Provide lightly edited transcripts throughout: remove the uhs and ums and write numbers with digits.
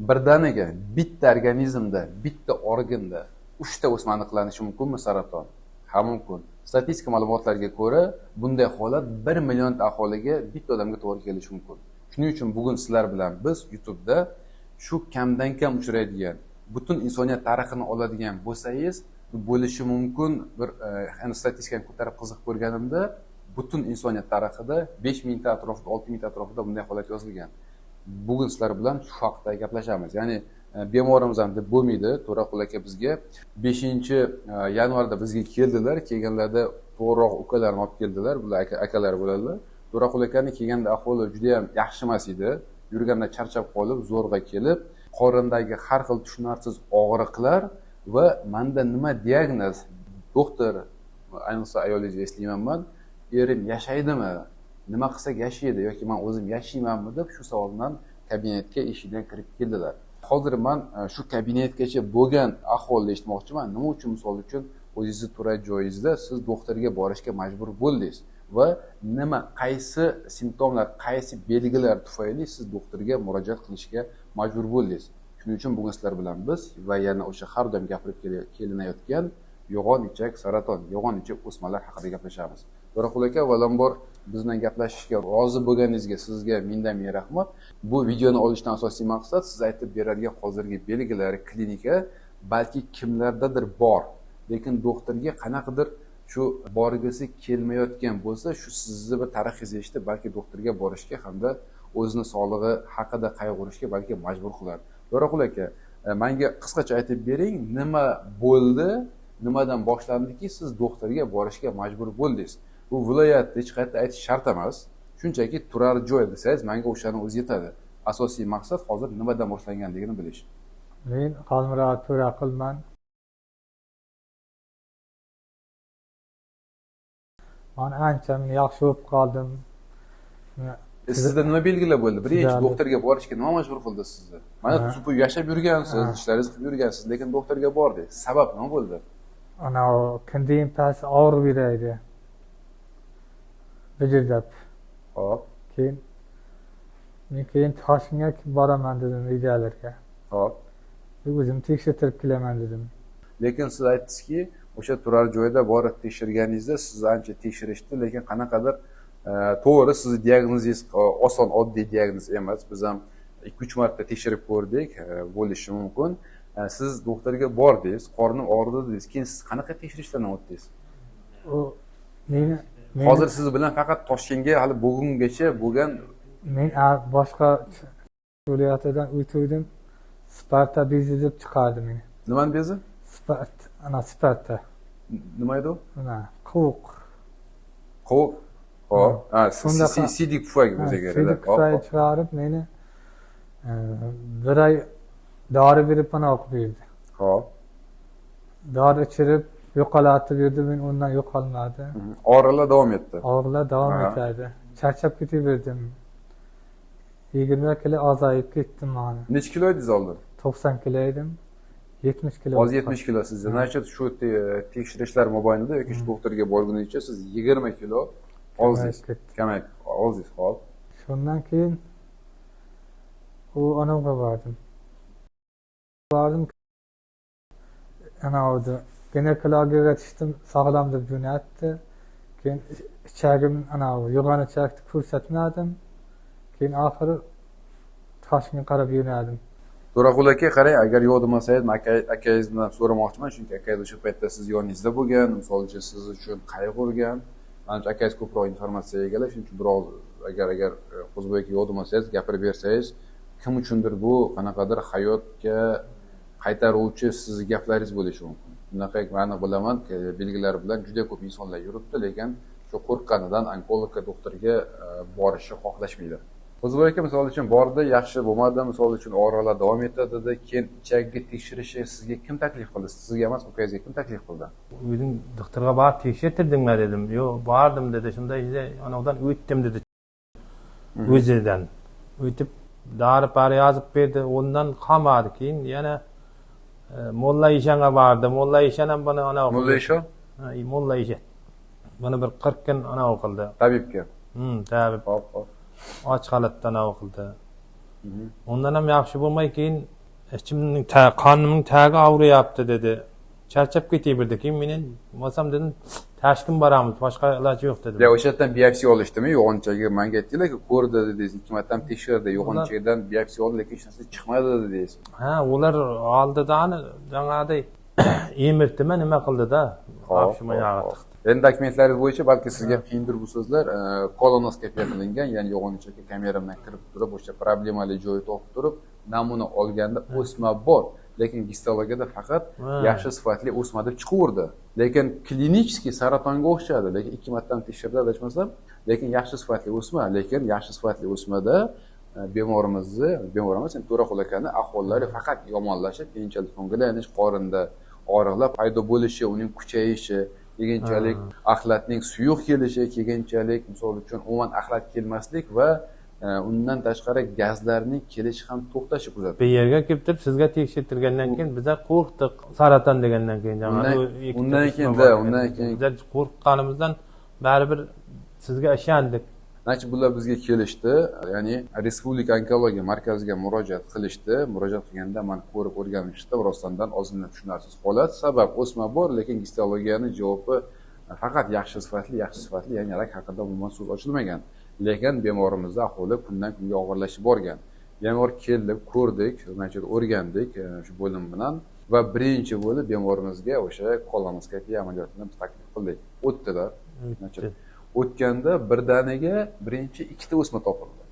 Birdaniga bitta organizmda, bitta organda 3 ta o'sma aniqlanishi mumkinmi saraton? Ha, mumkin. Statistik ma'lumotlarga ko'ra, bunday holat 1 million aholiga bitta odamga to'g'ri kelishi mumkin. Shuning uchun bugun sizlar bilan biz YouTube'da shu kamdan kam uchraydigan, butun insoniyat tarixini oladigan bo'lsangiz, bo'lishi mumkin bir statistikani ko'tarib qiziq ko'rganimda, butun insoniyat tarixida 5000 ta atrofida, 6000 ta atrofida bunday holat yozilgan. Bugun sizlar bilan shu haqda gaplashamiz. Ya'ni bemorimiz ham deb bo'lmaydi. To'raqul aka bizga 5 yanvarda bizga keldilar. Kelganlarda to'g'riroq ukalarini olib keldilar. Bular akalar bo'ladilar. To'raqul akani kelganda ahvoli juda ham yaxshi emas edi. Yurganda charchab qolib, zo'rg'a kelib, qorindagi har xil tushunarsiz og'riqlar va menda nima diagnoz, doktor, ayniqsa ayolingizni eslayman man, erim yashaydimi, nima qilsak yashaydi yoki men o'zim yashaymanmi deb shu savol bilan kabinetga eshikdan kirib keldilar. Hozir men shu kabinetgacha bo'lgan ahvolni eshitmoqchiman. Nima uchun, misol uchun, o'zingizni turar joyingizda siz doktorga borishga majbur bo'ldingiz va nima, qaysi simptomlar, qaysi belgilar tufayli siz doktorga murojaat qilishga majbur bo'ldingiz? Shuning uchun bugun sizlar bilan biz va yana o'sha har doim gapirib kelinayotgan yo'g'on ichak saraton, yo'g'on ichak o'smalar haqida gaplashamiz. To'raqul aka, avvalambor biz bilan gaplashishga rozi bo'lganingizga sizga mingdan ming rahmat. Bu videoni olishdan asosiy maqsad siz aytib beradigan hozirgi belgilar, klinika balki kimlardadir bor, lekin doktorga qanaqadir shu borgisi kelmayotgan bo'lsa, shu sizni bir tarixingizni eshitib, balki doktorga borishga hamda o'zini sog'lig'i haqida qayg'urishga balki majbur qiladi. To'raqul aka, menga qisqacha aytib bering, nima bo'ldi, nimadan boshlandiki siz doktorga borishga majbur bo'ldingiz? Bu viloyatni hech qayerda aytish shart emas. Shunchaki turar joy desangiz, menga o'shani o'zi yetadi. Asosiy maqsad hozir nimadan boshlanganligini bilish. Men Xolmurod To'raqulman. Men ancha yaxshi bo'lib qoldim. Sizda nima belgilar bo'ldi? Birinchi doktorga borishga nima majbur qildi sizni? Mana tupuk yashab yurgansiz, ishlaringizni qilib yurgansiz, lekin doktorga bordingiz. Sabab nima bo'ldi? Ana kindigim past og'rib yuraydi. Bijirdab. Hop. Keyin men keyin Toshkentga boraman dedim uydagilarga. Hop. O'zim tekshirtirib kelaman dedim. Lekin siz aytdingizki, o'sha turar joyda borib tekshirganingizda sizni ancha tekshirishdi, lekin qanaqadir to'g'ri sizni diagnozingiz oson, oddiy diagnoz emas. Biz ham 2-3 marta tekshirib ko'rdik, bo'lishi mumkin. Siz doktorga bordingiz, qornim og'ridi dedingiz. Keyin siz qanaqa tekshirishlardan o'tdingiz? U meni hozir siz bilan faqat Toshkentga hali bugungacha bo'lgan men boshqa viloyatidan o'tdim. Sparta bezi deb chiqardi meni. Nimani bezi? Sparta, ana Sparta. Nima edi u? Ana, qovuq. Qovuq. Hop. Ha, siydik pufagi bo'lsa kerak. Siydik pufagi chiqarib meni bir oy dori berib pana o'qib berdi. Hop. Dori ichirib yo'qolatib yurdi, men undan yo'qolmadi. Og'riqlar davom etdi. Og'riqlar davom etadi. Charchab ketaverdim. 20 kilo azayib ketdim mana. Necha kilo edingiz oldin? 90 kilo edim. 70 kilo. Hozir 70 kilo sizda. Значит, shu tekshirishlar mobaynida yoki shu doktorga borguningizcha siz 20 kilo ozdingiz. Kamayib ozdingiz, hop. Shundan keyin u onamga bordim. Ana o'zi ginekologiyaga tushdim, sog'lom deb jo'natdi. Keyin ichagim ana yo'g'on ichakni ko'rsatmadim. Keyin oxiri Toshkentga qarab yo'nadim. To'raqul aka, qarang, agar yo'q demasangiz, men akangiz bilan so'ramoqchiman, chunki akangiz o'sha paytda siz yoningizda bo'lgan, misol uchun siz uchun qayg'urgan. Manimcha akangiz ko'proq informatsiyaga egalar, shuning uchun birov agar Qo'ziboy aka yo'q demasangiz, gapirib bersangiz, kim uchundir bu qanaqadir hayotga qaytaruvchi sizni gaplaringiz bo'lishi mumkin. Bunaqa aniq bilaman, belgilar bilan juda ko'p insonlar yuribdi, lekin shu qo'rqqanidan onkologga, doktorga borishni xohlashmaydi. Qo'ziboy aka, misol uchun bordi, yaxshi bo'lmadi, misol uchun og'riqlar davom etadi dedi, keyin ichagi tekshirishi sizga kim taklif qildi? Sizga emas, ukangizga kim taklif qildi? O'zing doktorga borib tekshirtirdingmi dedim. Yo'q, bordim dedi. Shunda anavdan o'tdim dedi. O'zidan o'tib dori pari yozib berdi, undan qolmadi. Keyin yana Molla Ishonga bordi. Molla Ishon ham buni ana Molla Ishon? Ha, Molla Ishon. Buni bir 40 kun ana qildi. Tabibga. Tabib. Hop, hop. Och holatda ana qildi. Undan ham yaxshi bo'lmay keyin İçimning qonimning tagi og'riyapti dedi. Charchab ketaverdi. Keyin men bo'lsam dedim, Toshkent boramiz, boshqa iloji yo'q dedim. Ya o'sha yerdan biopsiya olishdimi? Yo'g'on ichagi menga aytdilar-ki, ko'rdi dedingiz, 2 marta ham tekshirdi, yo'g'on ichagidan biopsiya oldi, lekin hech narsa chiqmadi dedingiz. Ha, ular oldida janag'aday emirtimi nima qildi-da? Endi dokumentlaringiz bo'yicha balki sizga qiyindir bu so'zlar, kolonoskopiya qilingan, ya'ni yo'g'on ichakka kamera bilan kirib turib, o'sha problemali joyi topib turib, namuna olganda o'sma bor, lekin gistologiyada faqat yaxshi sifatli o'sma deb chiqaverdi. Lekin klinический saratonga o'xshadi, lekin 2 marta ham tekshirdi adashmasam, lekin yaxshi sifatli o'sma, lekin yaxshi sifatli o'smada bemorimizni, bemor emas, endi To'raqul akani ahvollari faqat yomonlashib, keyinchalik ko'ngillanish, qorinda og'riqlar paydo bo'lishi, uning kuchayishi, keyinchalik axlatning suyuq kelishi, keyinchalik misol uchun umuman axlat kelmaslik va undan tashqari gazlarning kelishi ham to'xtashi kuzatildi. Bu yerga kelib turib sizga tekshirtirgandan keyin bizlar qo'rqdik, saraton degandan keyin undan keyin bizlar qo'rqqanimizdan baribir sizga ishondik. Значит, bular bizga kelishdi, ya'ni Respublika onkologiya markaziga murojaat qilishdi. Murojaat qilganda men ko'rib o'rganib chiqdim, rostdan ozgina tushunarsiz holat. Sabab o'sma bor, lekin gistologiyani javobi faqat yaxshi sifatli, ya'ni rak haqida umuman so'z ochilmagan. Lekin bemorimizda ahvoli kundan kunga og'irlashib borgan. Bemor keldi, ko'rdik, значит, o'rgandik shu bo'lim bilan va birinchi bo'lib bemorimizga o'sha kolonoskopiya amaliyotini biz taklif qildik. O'tdilar. Значит, o'tganda birdaniga birinchi ikkita o'sma topildi.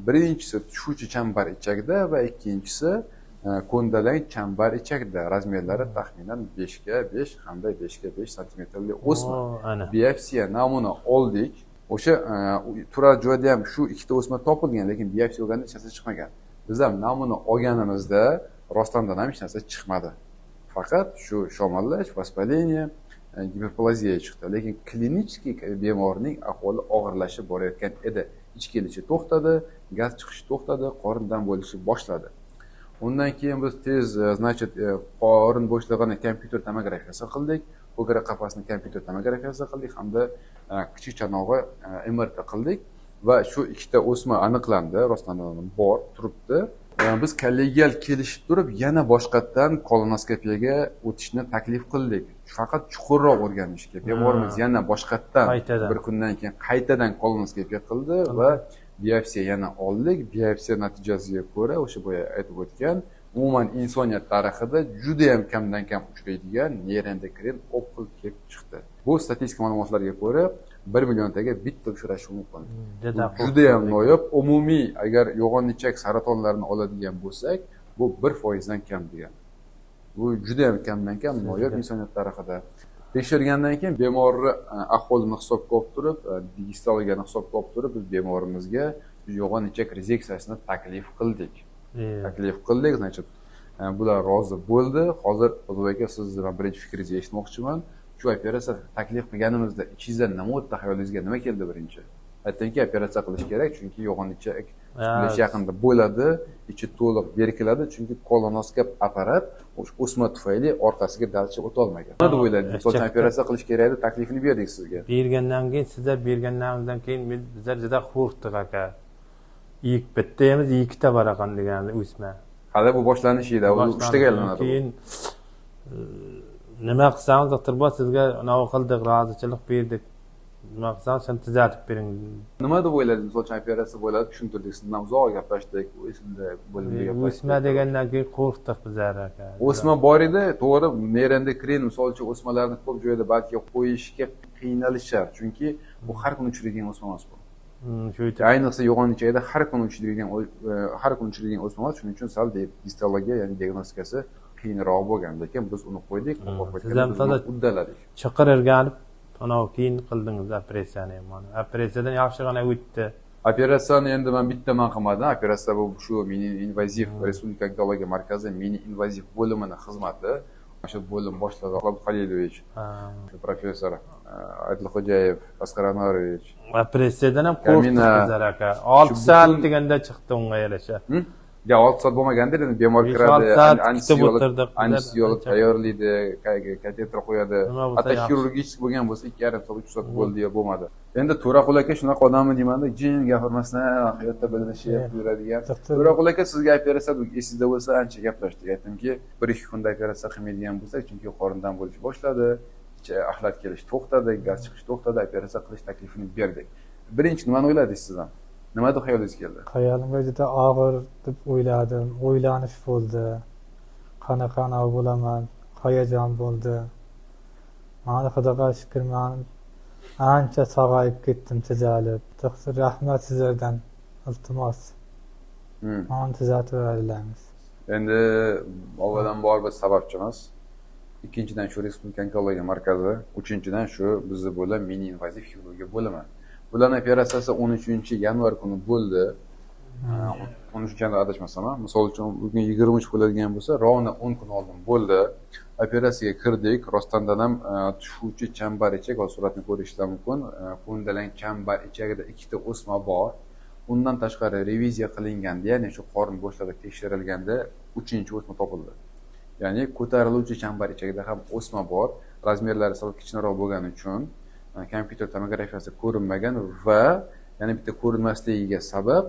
Birinchisi tushuvchi chambar ichakda va ikkinchisi ko'ndalang chambar ichakda. Razmerlari taxminan 5 ga 5 hamda 5 ga 5 santimetrli o'sma. Biopsiya namuna oldik. O'sha turar joyda ham shu ikkita o'sma topilgan, lekin biopsiya olganda hech narsa chiqmagan. Biz ham namuna olganimizda rostdan ham hech narsa chiqmadi. Faqat shu shamollash, воспаление, giperplaziya chiqdi. Lekin klinik bemorning ahvoli og'irlashib borayotgan edi. Ich kelishi to'xtadi, gaz chiqishi to'xtadi, qorindan bo'lishi boshladi. Undan keyin biz tez, значит, qorin bo'shlig'ini kompyuter tomografiyasi qildik, ko'krak qafasini kompyuter tomografiyasi qildik hamda kichik chanog'i MRT qildik va shu ikkita o'sma aniqlandi, rostdan bor turibdi. Biz kollegial kelishib turib yana boshqatdan kolonoskopiyaga o'tishni taklif qildik. Faqat chuqurroq o'rganishga. Bemorimiz yana boshqatdan bir kundan keyin qaytadan kolonoskopiya qildi va biopsiya yana oldik. Biopsiya natijasiga ko'ra o'sha boya aytib o'tgan, umuman insoniyat tarixida juda ham kamdan kam uchraydigan neyroendokrin опухоль kelib chiqdi. Bu statistik ma'lumotlarga ko'ra 1 milliontaga bitta uchrashi mumkin. Juda ham noyob. Umumiy agar yo'g'on ichak saratonlarini oladigan bo'lsak, bu 1% dan kam degan. Bu juda ham kamdan kam noyob insoniyat tarixida. Tekshirgandan keyin bemorni ahvolini hisobga olib turib, gistologiyani hisobga olib turib, biz bemorimizga yo'g'on ichak rezeksiyasini taklif qildik. Taklif qildik, значит, bular rozi bo'ldi. Hozir O'zbek aka, sizni birinchi fikringizni eshitmoqchiman. Shu operatsiya taklif qilganimizda ichingizdan nima o'tdi, xayolingizga nima keldi birinchi? Aytdingki, operatsiya qilish kerak, chunki yo'g'on ichak tutilish yaqinda bo'ladi, ichi to'liq berkiladi, chunki kolonoskop apparat o'sma tufayli orqasiga dalcha o'ta olmagan. Nima deb o'yladingiz? Misol uchun operatsiya qilish kerak deb taklifini berdik sizga. Bergandan keyin, sizlar bergandan keyin bizlar juda qo'rqdik aka. Bitta emas, ikkita bor ekan degan o'sma. Hali bu boshlanish edi, u 3taga aylanadi. Keyin nima qilsangiz doktor bor, sizga nima qildik, rozichilik berdik. Nima qilsangiz shuni tuzatib bering. Nima deb o'yladingiz? Misol uchun operatsiya bo'ladi, tushuntirdik, sizdan uzoq gaplashdik, esimda bo'limda gaplashdik. O'sma degandan keyin qo'rqdik bizlar aka. O'sma bor edi, to'g'ri, neyroendokrin misol uchun o'smalarni ko'p joyda balki qo'yishga qiynalishar, chunki bu har kuni uchraydigan o'sma emas bu. Ayniqsa yo'g'on ichakda har kuni uchraydigan o'sma emas, shuning uchun sal gistologiya, ya'ni diagnostikasi qiyinroq bo'lgan, lekin biz uni qo'ydik, uddaladik. Chaqir o'rganib, ana keyin qildingiz operatsiyani. Mana operatsiyadan yaxshigina o'tdi. Operatsiyani endi men bitta man qilmadim. Operatsiya bu shu mini invaziv Respublika onkologiya markazi mini invaziv bo'limini xizmati. O'sha bo'lim boshlig'i Abdul Xalilovich, professor Adilxo'jayev, Asqar Anorovich. Operatsiyadan ham qo'rqdik bizlar aka. 6 soat deganda chiqdi unga yarasha. Ya 6 soat bo'lmaganda endi bemor kiradi, anesteziolog tayyorlaydi, kateter qo'yadi. Hatto xirurgik bo'lgan bo'lsa 2,5 soat, 3 soat bo'ldi yo bo'lmadi. Endi To'raqul aka shunaqa odammi deymanda, jin gapirmasdan hayotda bilinishi yuradigan. To'raqul aka sizga operatsiya esingizda bo'lsa ancha gaplashdik. Aytdimki, 1-2 kunda operatsiya qilmaydigan bo'lsak, chunki qorindan bo'lish boshladi, axlat kelish to'xtadi, gaz chiqish to'xtadi, operatsiya qilish taklifini berdik. Birinchi nimani o'yladingiz siz ham? Nima deb xayolingiz keldi? Xayolimga juda og'ir deb o'yladim, o'ylanish bo'ldi. Qanaqa anavi bo'laman, hayajon bo'ldi. Mana Xudoga shukr, men ancha sog'ayib ketdim, tuzalib. Doktor, rahmat sizlardan, iltimos. Meni tuzatib beringlar. Endi avvalambor biz sababchimiz. Ikkinchidan shu Respublika onkologiya markazi, uchinchidan shu bizni bo'lim mini invaziv xirurgiya bo'limi. Bularning operatsiyasi 13 yanvar kuni bo'ldi. 13 yanvar adashmasam, misol uchun bugun 23 bo'ladigan bo'lsa, ровно 10 kun oldin bo'ldi. Operatsiyaga kirdik. Rostdan ham tushuvchi chambar ichak, hozir suratni ko'rishlar mumkin. Ko'ndalang chambar ichagida ikkita o'sma bor. Undan tashqari reviziya qilinganda, ya'ni shu qorin bo'shlig'i tekshirilganda uchinchi o'sma topildi. Ya'ni ko'tariluvchi chambar ichagida ham o'sma bor. Размер lari sal kichkinaroq bo'lgani uchun kompyuter tomografiyasi ko'rinmagan va yana bitta ko'rinmasligiga sabab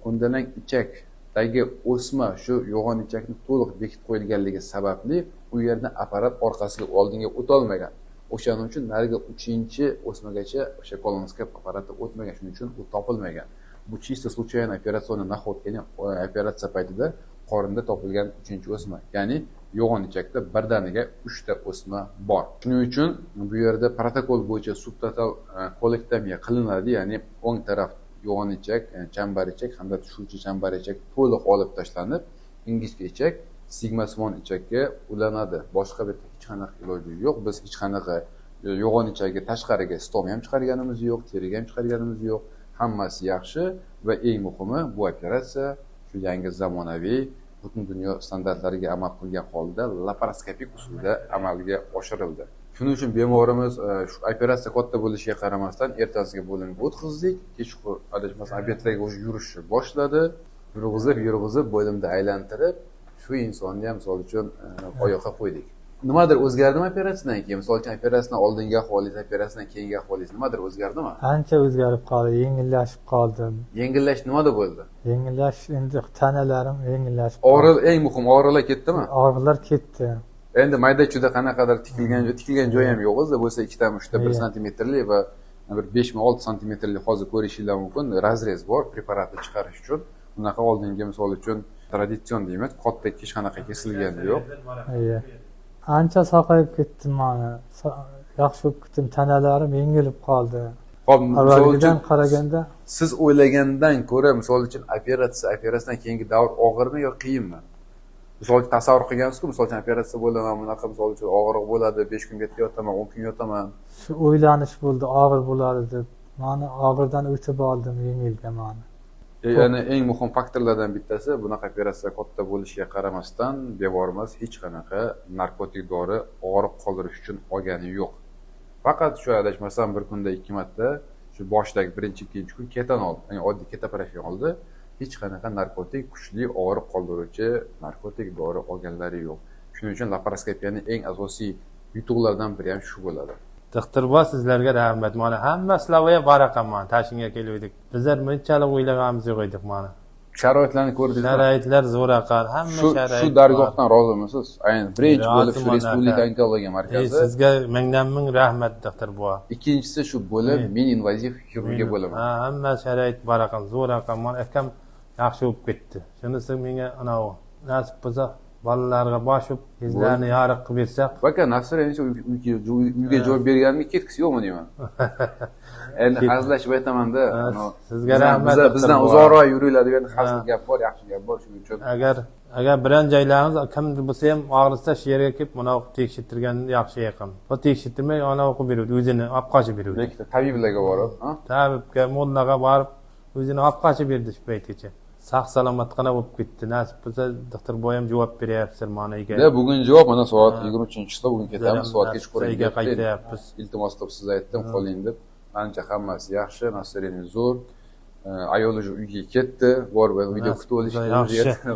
ko'ndalang ichakdagi o'sma shu yo'g'on ichakni to'liq bekitib qo'yilganligi sababli u yerdan apparat orqasiga oldinga o'tolmagan. O'shaning uchun narigi uchinchi o'smagacha o'sha kolonoskop apparati o'tmagan, shuning uchun u topilmagan. Bu чисто случайно операционный находка, ya'ni operatsiya paytida qorinda topilgan uchinchi o'sma. Ya'ni yo'g'on ichakda birdaniga uchta o'sma bor. Shuning uchun bu yerda protokol bo'yicha subtotal kolektomiya qilinadi, ya'ni o'ng taraf yo'g'on ichak, chambar ichak hamda tushuvchi chambar ichak to'liq olib tashlanib, ingichka ichak sigmasimon ichakka ulanadi. Boshqa bitta hech qanaqa iloji yo'q. Biz hech qanaqa yo'g'on ichagi tashqariga stoma ham chiqarganimiz yo'q, teriga ham chiqarganimiz yo'q. Hammasi yaxshi va eng muhimi bu operatsiya shu yangi zamonaviy butun dunyo standartlariga amal qilgan holda laparoskopik usulda amalga oshirildi. Shuning uchun bemorimiz shu operatsiya katta bo'lishiga qaramasdan ertasiga bo'limga o'tkazdik. Kechqurun adashmasam обед larga уже yurishni boshladi. Yurg'izib, yurg'izib bo'limda aylantirib, shu insonni ham misol uchun oyoqqa qo'ydik. Nimadir o'zgardimi operatsiyadan keyin? Misol uchun operatsiyadan oldingi ahvolingiz, operatsiyadan keyingi ahvolingiz nimadir o'zgardimi? Ancha o'zgarib qoldi, yengillashib qoldim. Yengillash nimada bo'ldi? Yengillash endi tanalarim yengillashib. Og'riq, eng muhim og'riqlar ketdimi? Og'riqlar ketdi. Endi mayda chuyda qanaqadir tikilgan joyi ham yo'q o'zi, bo'lsa ikkitami uchta 1 santimetrli va bir 5mi 6 santimetrli hozir ko'rishinglar mumkin разрез bor preparatni chiqarish uchun. Bunaqa oldingi misol uchun traditsion deymiz, katta hech qanaqa kesilgani yo'q. Iya. Ancha sog'ayib ketdim mana. Yaxshi bo'lib ketdim, tanalarim yengilib qoldi. Xo'p, misol uchun qaraganda siz o'ylagandan ko'ra misol uchun operatsiyadan keyingi davr og'irmi yo qiyinmi? Misol uchun tasavvur qilgansizku, misol uchun operatsiya bo'laman, bunaqa misol uchun og'riq bo'ladi, 5 kun yotaman, 10 kun yotaman. Shu o'ylanish bo'ldi, og'ir bo'ladi deb. Mani og'irdan o'tib oldim, yengilga mani. Ya'ni eng muhim faktorlardan bittasi bunaqa operatsiya katta bo'lishiga qaramasdan bemorimiz hech qanaqa narkotik dori og'riq qoldirish uchun olgani yo'q. Faqat shu adashmasam bir kunda 2 marta shu boshidagi birinchi ikkinchi kun ketanol, ya'ni oddiy ketoprofen oldi. Hech qanaqa narkotik kuchli og'riq qoldiruvchi narkotik dori olganlari yo'q. Shuning uchun laparoskopiyaning eng asosiy yutuqlaridan biri ham shu bo'ladi. Doktor sizlarga rahmat. Mana hamma sizlarga baraka mana Tashkentga keluvdik. Bizlar bunchalik o'ylaganimiz yo'q edik mana. Sharoitlarni ko'rdingizmi? Sharoitlar zo'r ekan, hamma sharoit. Shu dargohdan rozimisiz? Aynan birinchi bo'lib shu Respublika onkologiya markazi. Sizga mingdan ming rahmat, doktor buva. Ikkinchisi shu bo'lim mini invaziv xirurgiya bo'limi. Ha, hamma sharoit bor ekan, zo'r ekan. Mana akam yaxshi bo'lib ketdi. Shunisi menga anavi nasib bo'lsa bolalarga boshib yuzlarini yorug' qilib bersak. Aka, настроение uyga javob berganimga ketgisi yo'qmi deyman. Endi hazillashib aytamanda. Sizga rahmat. Bizdan uzoqroq yuringlar degan hazil gap bor, yaxshi gap bor, shuning uchun. Agar biron joylaringiz kimdir bo'lsa ham og'risa shu yerga kelib mana tekshirtirgan yaxshi yaqin. Bu tekshirtirmay anavi qilib beruvdi, o'zini olib qochib beruvdi. Tabiblarga borib, Tabibga, mullaga borib o'zini olib qochib berdi shu paytgacha. Sog' salomatgina bo'lib ketdi. Nasib bo'lsa doktor boy ham javob beryapsiz mana uyga. Да, bugun javob mana soat 23:00 bugun ketamiz, soat kechqurun uyga qaytyapmiz. Iltimos qilib siz aytdim, qoling deb. Manimcha hammasi yaxshi, настроение zo'r. Ayol уже uyga ketdi, borib uyda kutib olishga. Yaxshi.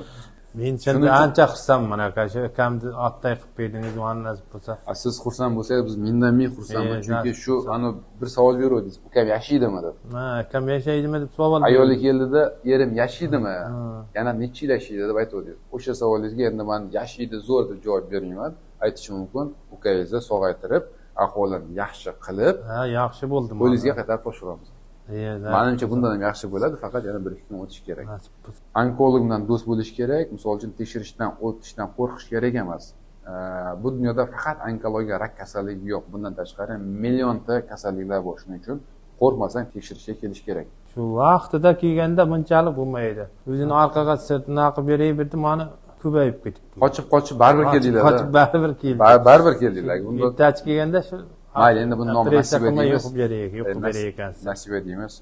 Men senda ancha xursandman aka, shu ukamni otday qilib berdingiz, mana nasib bo'lsa. Siz xursand bo'lsangiz, biz mingdan ming xursandman, chunki shu ani bir savol beruvdingiz, ukam yashaydimi deb. Ha, ukam yashaydimi deb savol. Ayoli keldida, erim yashaydimi, yana necha yil yashaydi deb aytuvdingiz. O'sha savolingizga endi man yashaydi zo'r deb javob bermayman. Aytishim mumkin, ukangizni sog'aytirib, ahvolini yaxshi qilib, ha, yaxshi bo'ldi. Qo'lingizga qaytarib topshiramiz. Manimcha bundan ham yaxshi bo'ladi, faqat yana 1-2 kun o'tish kerak. Onkolog bilan do'st bo'lish kerak, misol uchun tekshirishdan o'tishdan qo'rqish kerak emas. Bu dunyoda faqat onkologiya, rak kasalligi yo'q. Bundan tashqari millionta kasalliklar bor. Shuning uchun qo'rqmasdan tekshirishga kelish kerak. Shu vaqtida kelganda bunchalik bo'lmaydi. O'zini orqaga sirtini qilib beraverdi, mana ko'payib ketibdi. Qochib-qochib baribir keldinglar. Qochib baribir keldi. Baribir keldinglar. Bunda ertachi kelganda shu mayli, endi buni nomi nasiba deymiz. Yo'q beray ekansiz. Nasiba deymiz.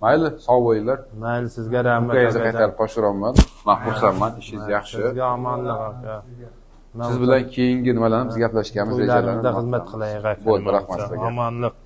Mayli, sog' bo'linglar. Mayli, sizga rahmat. Ukangizni qaytarib topshiraman. Men xursandman, ishingiz yaxshi. Sizga omonlik aka. Siz bilan keyingi nimalarni biz gaplashganmiz, rejalarimizni xizmat qilaylik aka. Bo'ldi, rahmat sizga. Omonlik.